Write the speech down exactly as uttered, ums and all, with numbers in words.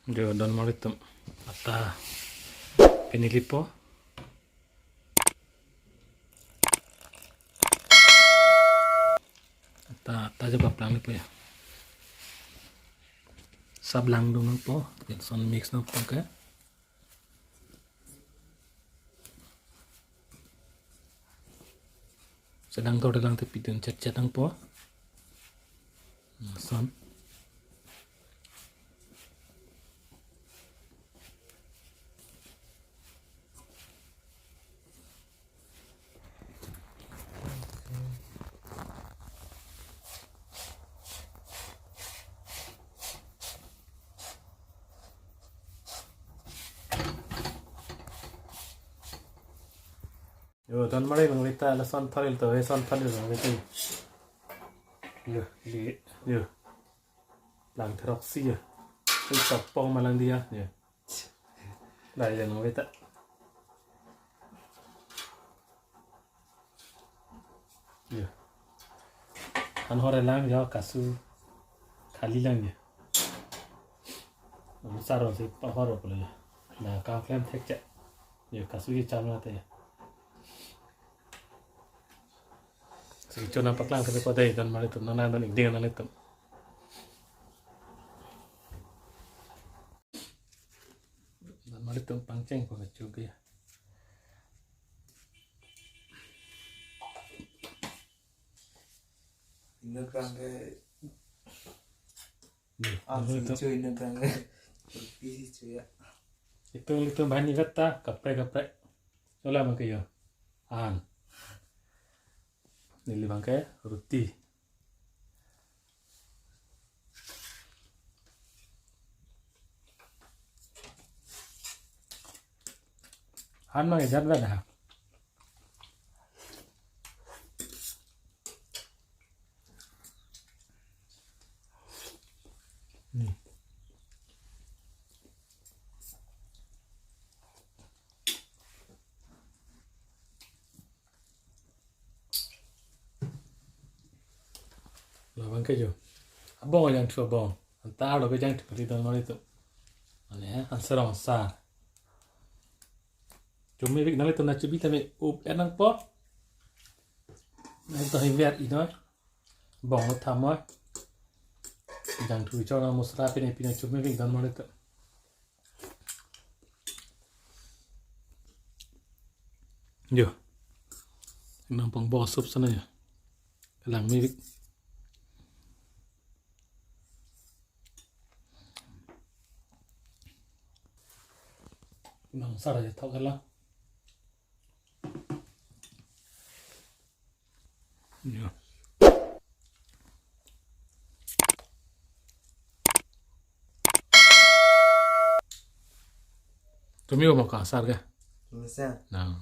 Jo, don mari atum. Ata pini lipo. Ata, ata jo paplang lipo ya. Sab langdun nangpo, lason mix nangpo ke. Sedang to lang te pidun chet chet nangpo. Lason. Jo, don mari nanglita lason tharil to, lason tharil nanglita. Jo, di, jo. Lang therok si jo. Ui sopong malang dia, jo. Dah, jo, nanglita. Jo. An hor lang jo, kasu khali lang jo. Saro si pahor polo jo. Na kam klem thek che. Jo, kasu ye cham na te. Si chona paklang kali ko dei, don mari atum, nana don ikding nang itum. Don mari atum pangcheng ko kachu ke. Inut bang ke. Nih, ah, don mari atum. Sichu inut bang ke. Pi sichu ya. Itum, itum bahani veta, kaprek, kaprek. Chola abang ke jo. An. Neli abang ke roti. Han mang ejat ba dah. Hmm. Labang ke jo. Abong ajangthu abong. Anta arlo ke jangthu kali don mari atum. Mane, answer answer. Chomevik nanglitum na chobi tame up enang po. Nangtum hiver inoi. Bong lo thamoi. Jangthu chona masala pine pine chomevik don mari atum. Jo. Nang pang bo sup sana jo. Kalang mevik. Nang sar aja thok kalang. Jo. Tumi mo ka sar ke? Tumi sar. Na.